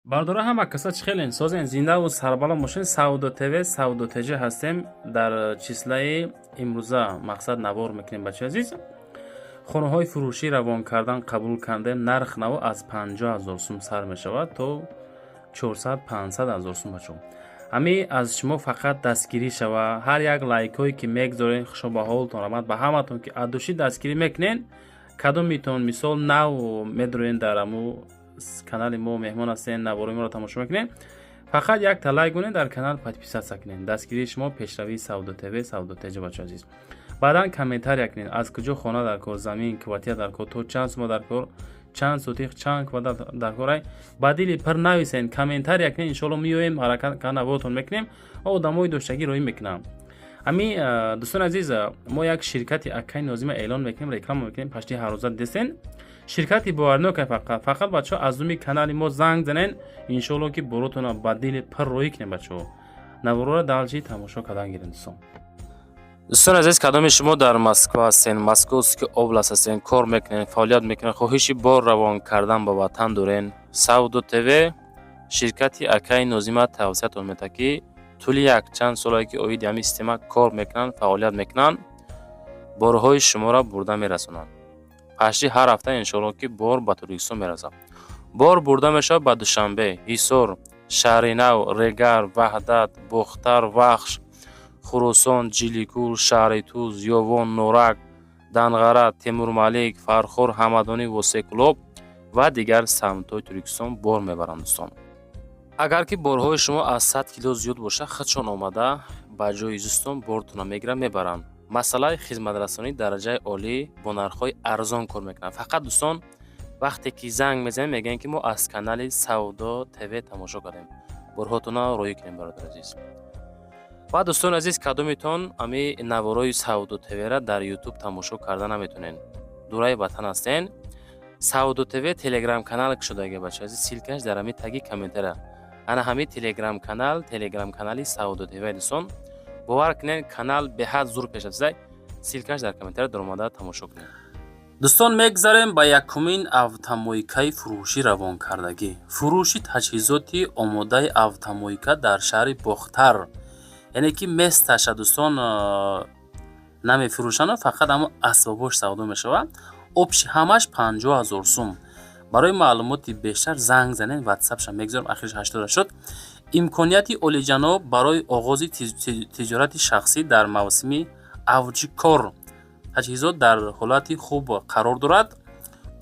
Бардора, ҳама каса чӣ хелен, созен, зиндаву сарбаланд бошен. Савдо ТВ, Савдо ТЖ ҳастем. Дар числаи имрӯза мақсад навор мекунем. Бачаи азиз, хонаҳои фурӯшӣ равон кардан қабул кардем. Нарх наво аз 50 000 сум сар мешавад то 400, 500 ҳазор сум. Бачаҳо, ҳами аз шумо фақат дастгирӣ шава. Ҳар як лайкҳое ки мегзорен, хушо ба ҳолтон, раҳмат ба ҳаматон, ки аз душӣ дастгирӣ мекунен. Кадомитон, мисол, нав медроен, дар аму канали мо меҳмон ҳастен, наворои моро тамошо мекунем, фақат якта лайк кунед, дар канал подписаться кунед. Дастгирии шумо пешравии Савдо ТВ, Савдо ТЖ. Бачо азиз, баъдан комментария кунед: аз куҷо хона дар кор, замин, квартира дар кор, то чанд сума дар кор, чанд сотих, чанд квадрат дар корай. Ба дили пир нависен, комментария кунед. Иншоалло, меоем, ҳаракат наворотон мекунем ва одамои доштагӣ роҳӣ мекунам. Ҳами, дӯстони азиз, мо як ширкати акаи Нозима эълон мекунем, реклама мекунем. Пашти ҳаррӯза десен, ширкати боварнок. Фақат, бачаҳо, аз думи канали мо занг занен. Иншоалло, ки боротона ба дили пир роҳӣ кунем. Бачаҳо, наворора дальше тамошо кардан гирем. Дӯстон, дӯстони азиз, кадоми шумо дар Москва ҳастен, Московский область ҳастен, кор мекунен, фаъолият мекунен, хоҳиши бор равон кардан ба ватан дорен, Савдо ТВ, ширкати акаи Нозима тавсиятон метаҳад, ки тӯли якчанд солае ки оиди ҳамин система кор мекунанд, фаъолият мекунанд, борҳои шуморо бурда мерасонанд. Пашти ҳар ҳафта, иншоалло, ки бор ба Тоҷикистон мерасад. Бор бурда мешавад ба Душанбе, Ҳисор, Шаҳринав, Регар, Ваҳдат, Бохтар, Вахш, Хуросон, Ҷиликул, шаҳри Туз, Ёвон, Норак, Данғара, Темурмалик, Фархор, Ҳамадонӣ, Восеъ, Кӯлоб ва дигар самтҳои Тоҷикистон бор мебаранд. Дӯстон, агар ки борҳои шумо аз 100 кило зиёд бошад, худшон омада ба ҷои зистон бортона мегиранд, мебаранд. Масъалаи хизматрасонии дараҷаи олӣ, бо нархҳои арзон кор мекунанд. Фақат, дӯстон, вақте ки занг мезанем, мегӯем, ки мо аз канали Савдо ТВ тамошо кардем, борҳотона роҳӣ кунем. Бародари азиз ва дӯстони азиз, кадомитон ами наворои Савдо ТВра дар Ютуб тамошо карда наметонен, дураи ватан ҳастен, Савдо ТВ Телеграм канал кушодаги. Бача азиз, ссылкаш дар ҳами таги комментария. Ана ҳами Телеграм канал, Телеграм канали Савдо ТВ. Дӯстон, бовар кунед, канал беҳад зур пеш рафтааст. Ссылкаш дар комментария, даромада тамошо кунед. Дӯстон, мегзарем ба якумин автомойкаи фурӯшӣ равонкардагӣ. Фурӯши таҷҳизоти омодаи автомойка дар шаҳри Бохтар, яъне ки месташа, дӯстон, намефурӯшанд, фақат ҳамо асбобош савдо мешавад. Общий ҳамаш 50 000 сум. Барои маълумоти бештар занг занед, ватсапша мегузорам, ахирш 88. Имконияти олиҷаноб барои оғози тиҷорати шахсӣ дар мавсими авҷи кор. Таҷҳизот дар ҳолати хуб қарор дорад,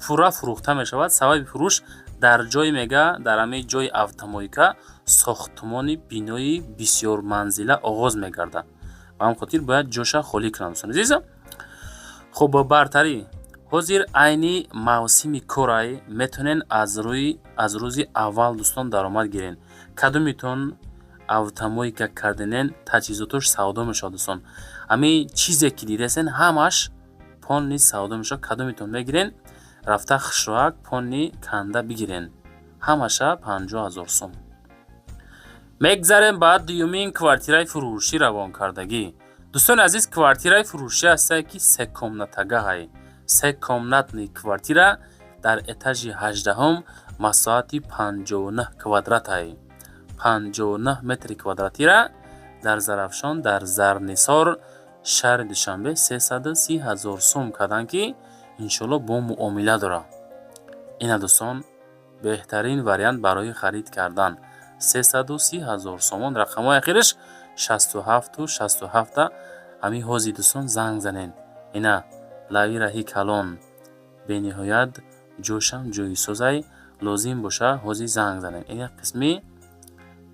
пурра фурӯхта мешавад. Сабаби фурӯш дар ҷое мега, дар ҳамаи ҷои автомойка сохтмони бинои бисёрманзила оғоз мегардад. Ба ҳамин хотир бояд ҷоша холӣ кунанд. Дӯстони азиз, хуб, бартарӣ ҳозир айни мавсими корай, метавонед аз рӯзи аввал, дӯстон, даромад гирен. Кадомитон автомойка карденен, таҷҳизотош савдо мешавад. Дӯстон, ҳамин чизе ки дидасен, ҳамаш полный савдо мешавад. Кадомитон мегирен, рафта хушроак полный канда бигирен. Ҳамаша 50 000 сум. Мегзарем ба дуюмин квартираи фурӯшӣ равонкардагӣ. Дӯстони азиз, квартираи фурӯшӣ ҳастае, ки секомнатагаҳай, се комнатный квартира дар этажи 18-ум, масоҳати 59 квадратай, 59 метри квадратира, дар Зарафшон, дар Зарнисор, шаҳри Душанбе, 330 000 сум карданд, ки иншоалло бо муомила дорад. Ина, дӯстон, беҳтарин вариант барои харид кардан, 330 000 сомон. Рақамҳои ахираш 67-67. Ҳамин ҳозир, дӯстон, занг занед. Ина лави раҳи калон, бениҳоят ҷошам ҷои созай. Лозим боша, ҳозир занг занед. Ин як қисми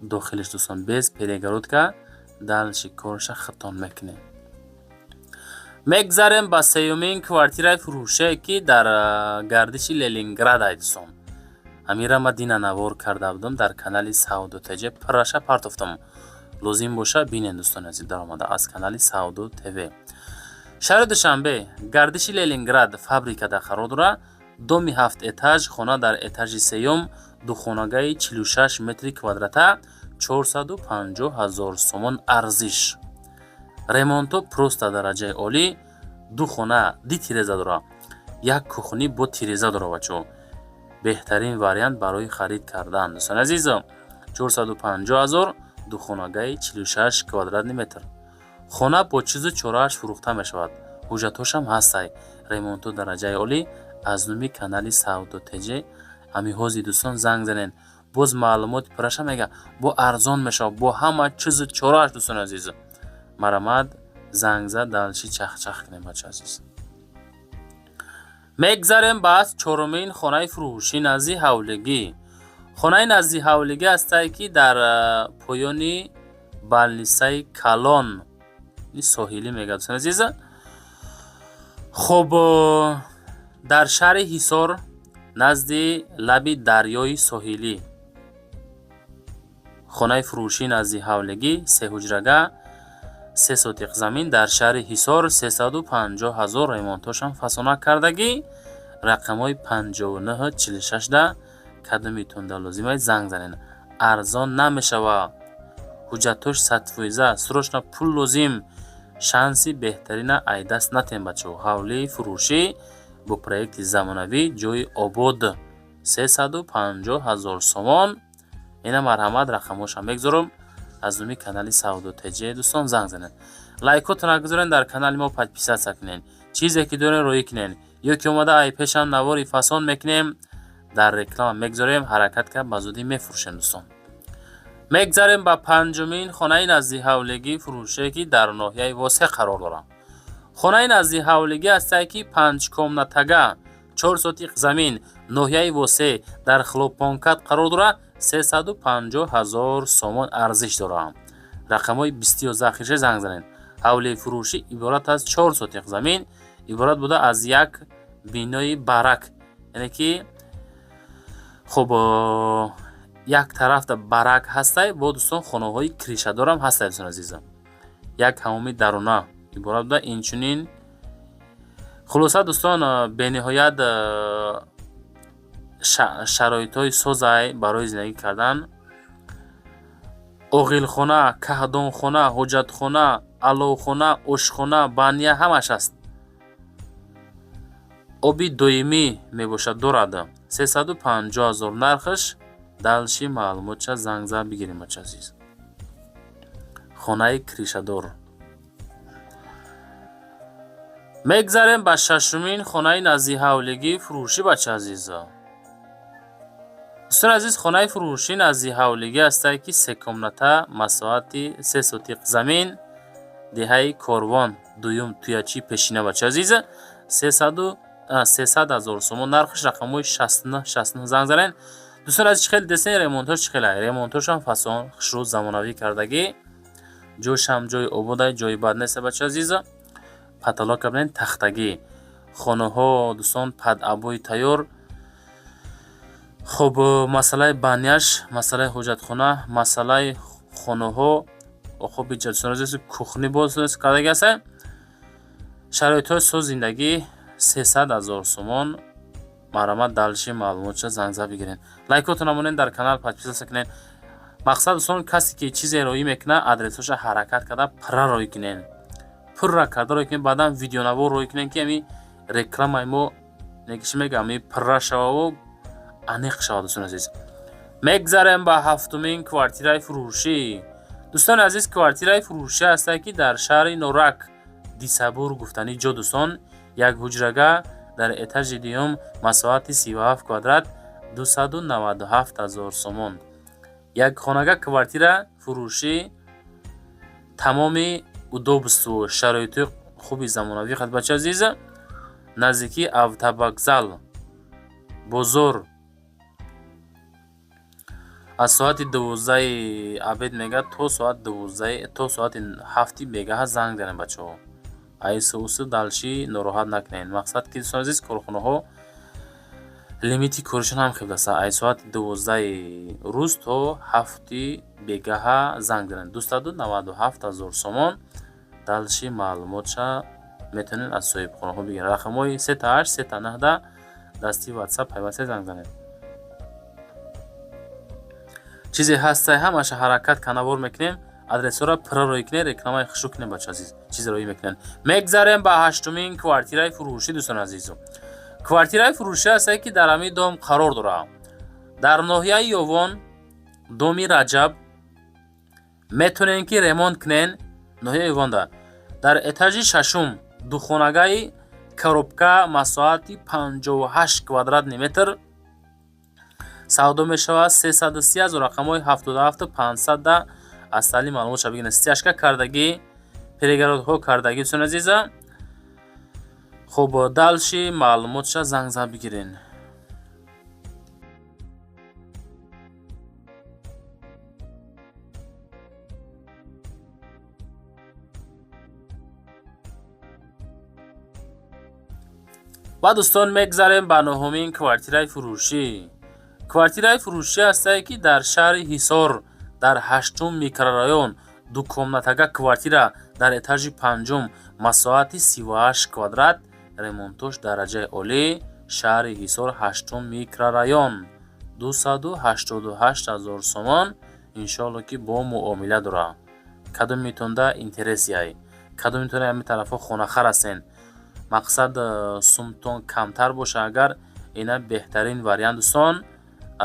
дохилиш, дӯстон, без перегородка. Дальше корша худтон мекунед. Мегзарем ба сеюмин квартираи фурӯшие, ки дар гардиши Ленинград ай. Дӯстон, ҳамира ма дина навор карда будам дар канали Савдо ТЖ, пирраша партофтам. Лозим боша, бинед, дӯстони азиз, даромада аз канали Савдо ТВ. Шаҳри Душанбе, гардиши Ленинград, фабрикада қарор дорад. Доми ҳафт этаж, хона дар этажи сеюм, духонагаи 46 метри квадрата, 450 ҳазор сомон арзиш. Ремонто просто дараҷаи олӣ. Ду хона, ди тиреза дорад, як кухни бо тиреза дорад. Бачаҳо. Беҳтарин вариант барои харид кардан, дӯстони азиз. 450 ҳазор, духонагаи 46 квадратный метр. Хона бо чизу чорааш фурӯхта мешавад. Ҳуҷҷатҳошам ҳастай. Ремонту дараҷаи олӣ. Аз номи канали Савдо ТЖ ҳамиҳози, дӯстон, занг занед. Боз маълумоти пурраша мега, бо арзон мешавад, бо ҳама чизу чорааш, дӯстони азиз. Марамад, занг зад, дальше чахчах кунем, бача азиз. Мегзарем ба чорумин хонаи фурӯшӣ назди ҳавлигӣ. Хонаи назди ҳавлигӣ ҳастае, ки дар поёни больницаи калон соҳилӣ мега, дӯстони азиз. Хуб, дар шаҳри Ҳисор, назди лаби дарёи соҳилӣ, хонаи фурӯшӣ назди ҳавлигӣ, сеҳуҷрага, 3 сотиқ замин дар шаҳри Ҳисор, 350 ҳазор, ремонтошам фасона кардагӣ. Рақамҳои 59 46-да кадомитонда лозимай, занг занед. Арзон намешавад. Ҳуҷҷатҳош 100%. Срочно пул лозим, шанси беҳтарина ай даст натем, бачаҳо. Ҳавлии фурӯшӣ бо проекти замонавӣ, ҷои обод, 350 ҳазор сомон. Ина, марҳамат, рақамҳошам мегузорам. Аз номи канали Савдо ТЖ, дӯстон, занг занед. Лайкотона гузорен, дар канали мо подписаться кунед, чизе ки дорен, роӣ кунед, ё ки омада ай пешам навори фасон мекунем, дар реклама мегузорем. Ҳаракат кард, ба зудӣ мефурӯшем, дӯстон. Мегзарем ба панҷумин хонаи назди ҳавлигӣ фурӯше, ки дар ноҳияи Восеъ қарор дорад. Хонаи назди ҳавлигӣ ҳастае, ки панҷкомнатага, 4 сотиқ замин, ноҳияи Восеъ, дар Хлопонкат қарор дорад. 350 ҳазор сомон арзиш дорад. Рақамҳои 20 11 ахирша занг занед. Ҳавлии фурӯшӣ иборат аз 4 сотиқ замин, иборат буда аз як бинои барак, яъне ки хуб, як тарафта барак ҳастай, бо, дӯстон, хонаҳои крышадорам ҳастай, дӯстон азизам. Як ҳамоми даруна иборат буда инчунин. Хулоса, дӯстон, бениҳоят шароитҳои созай барои зиндагӣ кардан: оғилхона, каҳдонхона, ҳоҷатхона, аловхона, ошхона, баня ҳамаш аст. Оби доимӣ мебошад, дорад. 350 ҳазор нархаш. Дальше маълумотша занг зад бигирем, бача азиз. Хонаи крышадор. Мегзарем ба шашумин хонаи назди ҳавлигии фурӯшӣ, бача азизо. Дӯстони азиз, хонаи фурӯшӣ назди ҳавлигӣ ҳастае, ки секомната, масоҳати 3 сотиқ замин, деҳаи Корвон дуюм, туячи пешина, бача азиз. 300 ҳазор сомон нархаш. Рақамҳои 69 69 занг занед. Дӯстони азиз, чӣ хеле десен, ремонтҳош чӣ хеле? Ремонтҳошам фасон, хушрӯ, замонавӣ кардагӣ. Ҷошам ҷои ободай, ҷои бад неста, бача азиза. Потолока бинед, тахтагӣ. Хонаҳо, дӯстон, под обои тайёр. Хуб, масъалаи баняш, масъалаи ҳоҷатхона, масъалаи хонаҳо. Хуб, иҷа, дӯстони азиз, кухни боз кардагӣ аста. Шароитҳои соз зиндагӣ, 300 ҳазор сомон. Марҳамат, дальше маълумотша занг зад бигиред. Лайкотона монед, дар канал подписаться кунед. Мақсад, дӯстон, касе ки чизе роӣ мекунад, адресҳоша ҳаракат карда пурра роӣ кунед, пурра карда роӣ кунед, баъдан видеонавор роӣ кунед, ки ами рекламаи мо чӣ мегӯям, ами пурра шававу аниқ шавад, дӯстони азиз. Мегзарем ба ҳафтумин квартираи фурӯшӣ. Дӯстони азиз, квартираи фурӯшӣ ҳастае, ки дар шаҳри Норак, Дисабур гуфтанӣ ҷо, дӯстон, як ҳуҷрага дар этажи дуюм, масоҳати 37 квадрат, 297 ҳазор сомон. Як хонага квартира фурӯшӣ, тамоми удобству шароити хуби замонавӣ хад, бача азиза. Наздикии автовокзал, бозор. Аз соати 12-и обед мега то соат 12, то соати 7-и бегаҳа занг занед, бачаҳо. Айсу усу дальше нороҳат накунед. Мақсад ки, дӯстони азиз, корхонаҳо лимити коришон ҳам хел аст. Ай соати 12-и рӯз то 7-и бегаҳа занг занед. 297 ҳазор сомон. Дальше маълумотша метавонед аз соҳибхонаҳо бигиред. Рақамҳои 3 8 3 9 дасти ватсап пайваста занг занед. Чизе ҳастай, ҳамаша ҳаракат канавор мекунем. Адресҳоро пурра роӣ кунед, рекламаи хушрӯ кунед, бача азиз, чизе роӣ мекунед. Мегзарем ба ҳаштумин квартираи фурӯшӣ, дӯстони азизу. Квартираи фурӯшӣ ҳастае, ки дар ҳамин дом қарор дорад. Дар ноҳияи Ёвон, доми Раҷаб, метавонем, ки ремонт кунен. Ноҳияи Ёвонда дар этажи шашум духонагаи коробка, масоҳати 58 квадратный метр савдо мешавад 330 000. Рақамҳои 77 500 аз таълим маълумотша бигиред. Стяжка кардагӣ, перегородҳо кардагӣ, дӯстони азиза. Хуб, дальше маълумотша занг зад бигирен. Ва, дӯстон, мегзарем ба нуҳумин квартираи фурӯшӣ. Квартираи фурӯшӣ ҳастае, ки дар шаҳри Ҳисор, дар ҳаштум микрорайон, дукомнатага квартира дар этажи панҷум, масоҳати 38 квадрат, ремонтош дараҷаи олӣ. Шаҳри Ҳисор, ҳаштум микрорайон, 288 000 сомон. Иншоалло, ки бо муомила дорад. Кадомитонда интересияй, кадомитон ҳамин тарафҳо хонахар ҳастен, мақсад, сумтон камтар боша агар, ина беҳтарин вариант, дӯстон.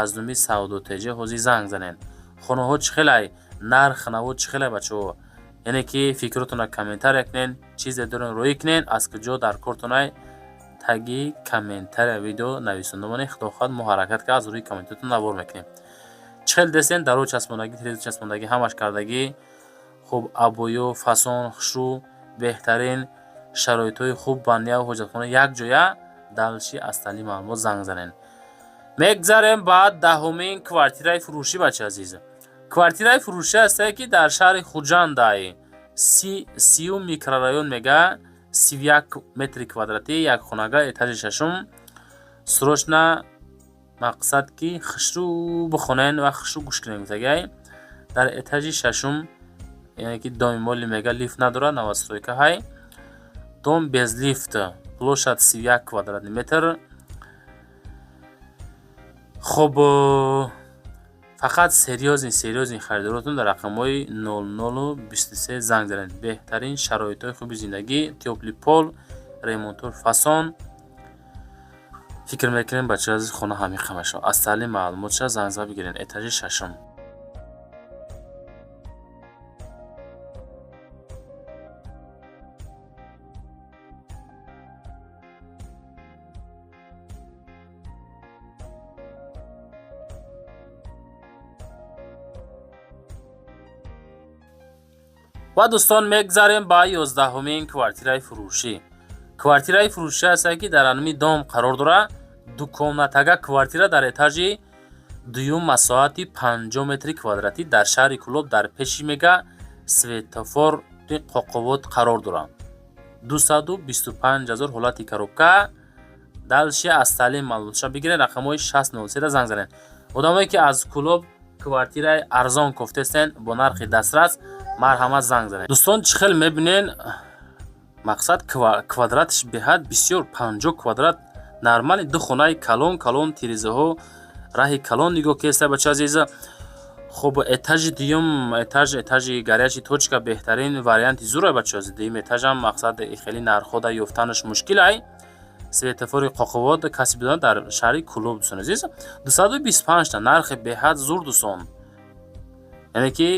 Аз номи Савдо ТЖ ҳозир занг занед. Хонаҳо чӣ хелай, нарх наво чӣ хелай, бачаҳо? Яъне ки фикротонро комментария кунен, чизе дорен, роӣ кунен, аз куҷо дар кортонай, таги комментария видео нависонда монед. Худо хоҳад, мо ҳаракат кард, аз рӯи комментаротон навор мекунем. Чӣ хел дестен? Даро часпондагӣ, тиреза часпондагӣ, ҳамаш кардагӣ. Хуб, обоё фасон, хушрӯ, беҳтарин шароитҳои хуб, баняву ҳоҷатхона якҷоя. Дальше аз таълими маълумот занг занед. Мегзарем ба даҳумин квартираи фурӯшӣ, бача азиз. Квартираи фурӯшӣ ҳастае, ки дар шаҳри Хуҷандай, сиюм микрорайон, мега, 31 метри квадратӣ, якхонага, этажи шашум. Срочно, мақсад, ки хушрӯ бихонен ва хушрӯ гӯш кунен. Гуфтагиай, дар этажи шашум, яъне ки доми моли, мега, лифт надорад, новостройка ҳай, дом без лифт, площадь 31 квадратный метр. Хуб, фақат серьёзный харидоротон дар рақамҳои 0023 занг занед. Беҳтарин шароитҳои хуби зиндагӣ, тёплый пол, ремонтҳои фасон. Фикр мекунем, бачаи азиз, хона ҳамин мешавад. Аз таълим маълумотша занг зад бигиред. Этажи шашум. Ва, дӯстон, мегзарем ба 11-умин квартираи фурӯшӣ. Квартираи фурӯшӣ ҳастае, ки дар анми дом қарор дорад. Дукомнатага квартира дар этажи дуюм, масоҳати 50 метри квадратӣ, дар шаҳри Кӯлоб, дар пеши, мега, светофори Қоқовод қарор дорад. 225 000, ҳолати коробка. Дальше аз таълим маълумотша бигиред, рақамҳои 6003 занг занед. Одамое, ки аз Кӯлоб квартираи арзон кофтестен, бо нархи дастрас, марҳамат, занг занед. Дӯстон, чӣ хел мебинен, мақсад, квадраташ беҳад бисёр, 50 квадрат, нормали, ду хонаи калон калон, тирезаҳо, раҳи калон нигоҳ кеста, бача азиза. Хуб, этажи дуюм, этаж, этажи горячий точка, беҳтарин варианти зура, бача азиз. Дуюм этажам, мақсад, хеле нархҳода ёфтанаш мушкилай. Светофори Қоқовод касе бидонад, дар шаҳри Кӯлоб, дӯстон азиз, 225-та, нархи беҳад зур, дӯстон. Яъне ки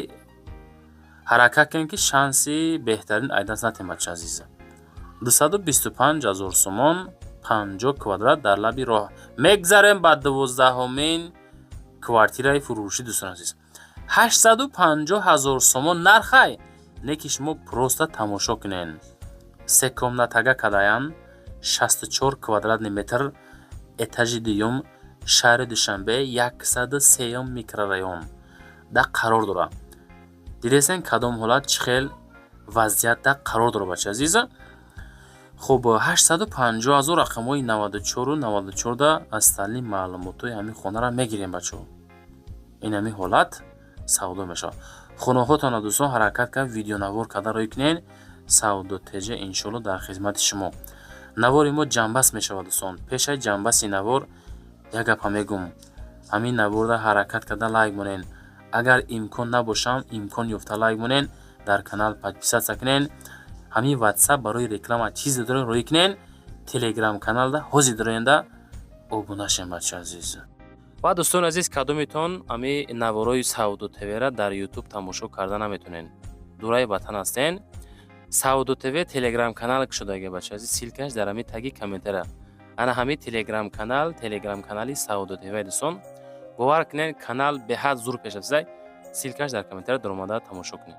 ҳаракат кунед, ки шанси беҳтарин ай даст натем, бача азиз. 225 000 сомон, 50 квадрат, дар лаби роҳ. Мегзарем ба 12-умин квартираи фурӯшӣ, дӯстон азиз. 850 000 сомон нархай, не ки шумо просто тамошо кунен. Се комнатага кадаян, 64 квадратный метр, этажи дуюм, шаҳри Душанбе, 103-юм микрорайон да қарор дорад. Дидесен, кадом ҳолат, чӣ хел вазъиятда қарор дорад, бача азиза. Хуб, 850 000, рақамҳои 94 94-да аз таълим маълумотҳои ҳамин хонаро мегирем, бачаҳо. Ин ҳамин ҳолат савдо мешавад хонаҳотонро. Дӯстон, ҳаракат кард, видеонавор карда рӯй кунед. Савдо ТЖ иншоалло дар хизмати шумо. Навори мо ҷамъбаст мешавад, дӯстон. Пешаи ҷамъбасти навор як гапа мегӯм: ҳамин наворда ҳаракат карда лайк монед. Агар имкон набошам, имкон ёфта лайк монед, дар канал подписаться кунед. Ҳамин Ватсап барои реклама чизе доред, рӯй кунед. Телеграм каналда ҳозир дароянда обуна шем, бача азиз. Ва, дӯстони азиз, кадометон ами наворои Савдо ТВра дар Ютуб тамошо карда наметонен, дураи ватан ҳастен, Савдо ТВ Телеграм канал кушодаги, бача азиз. Ссылкаш дар ҳами таги комментара. Ана ҳами Телеграм канал, Телеграм канали Савдо ТВ. Дӯстон, бовар кунед, канал беҳад зур пешрафтизай. Ссылкаш дар комментара, даромада тамошо кунед.